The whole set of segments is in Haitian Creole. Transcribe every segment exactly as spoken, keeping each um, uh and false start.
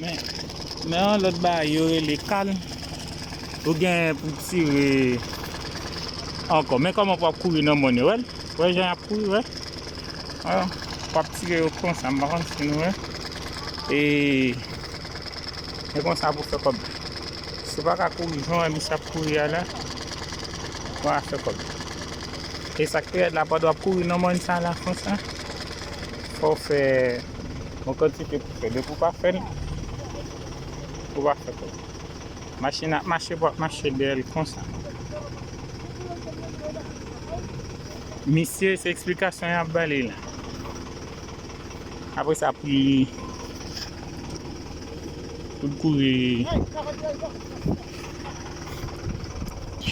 Men, men yon lòt bagay yo rele kal. Ou gen pou tire ankò. Men kòman pou ap kouri nan mòn yo, wè l? Wè jan y ap kouri, wè? Wè, pou ap tire yo konsa, m pa konn si nou wè. E, e konsa pou fè kòb. Si w pa ka kouri jan wè misye ap kouri a la, w a fè kòb. E sa k pi rèd la, pandan w ap kouri nan mòn sa la konsa, fò w fè yon kantite pou fè. Depi w pa fè l, ou pa fè kòb. Machin ap mache, pou ap mache dèyè l konsa. Misye, se eksplikasyon y ap ba li la. Apre sa, pou li, pou l kouri,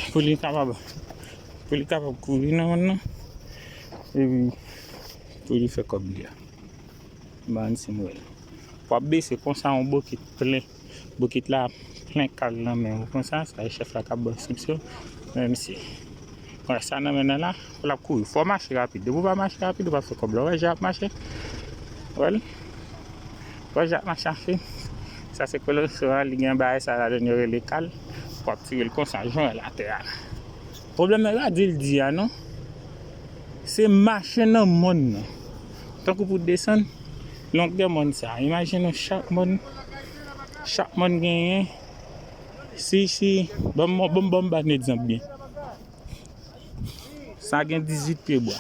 pou li kapab, pou li kapab kouri nan mòn nan. Epi, pou li fè kòb li a. Ban si m wè l. W ap bese konsa yon bokit plen. Bokit la plen kal nan men w konsa. Sa e chèf la k ap ba w enstriksyon. Men misye. Wè sa nan men nan la, pou l ap kouri. Fò w mache rapid. Depi w pa mache rapid, ou pa fè kòb la. Wè jan ap mache. Wè l. Wè jan ap mache afe. Sa se kolosyon an, li gen bagay sa ladan yo rele kal. W ap tire l konsa, jan w wè l atè a. Pwoblèm nan pa di l di a non. Se mache nan mòn nan. Tankou pou desann longè mòn sa. Imajine w chak mòn, chak mòn genyen. Si, si, ban m, ban m, ban m ba n egzanp byen. Sa gen dizuit pye bwa.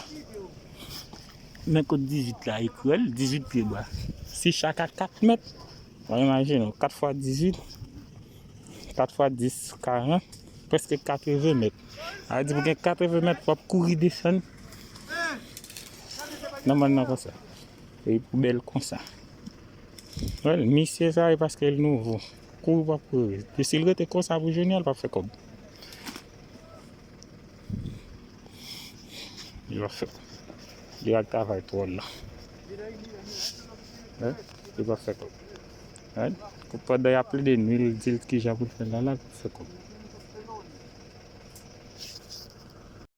Men kot dizuit la, ekrèl, dizuit pye bwa. Si chak a kat mèt, w a imajine w, kat fwa dizuit, kat fwa dis, karant, prèske katreven mèt. Sa vle di pou gen katreven mèt, w ap kouri desann nan mòn nan konsa. E pou bèl konsa. Wè l, misye sa e paske l nouvo. Kouri w ap kouri. E si l rete konsa pou jounen an, l p ap fè kòb. Li p ap fè kòb. Li al travay twò la. Wè, li p ap fè kòb. Wè, pandan y ap plede nwi l, di l kijan pou l fè l la, la, l p ap fè kòb.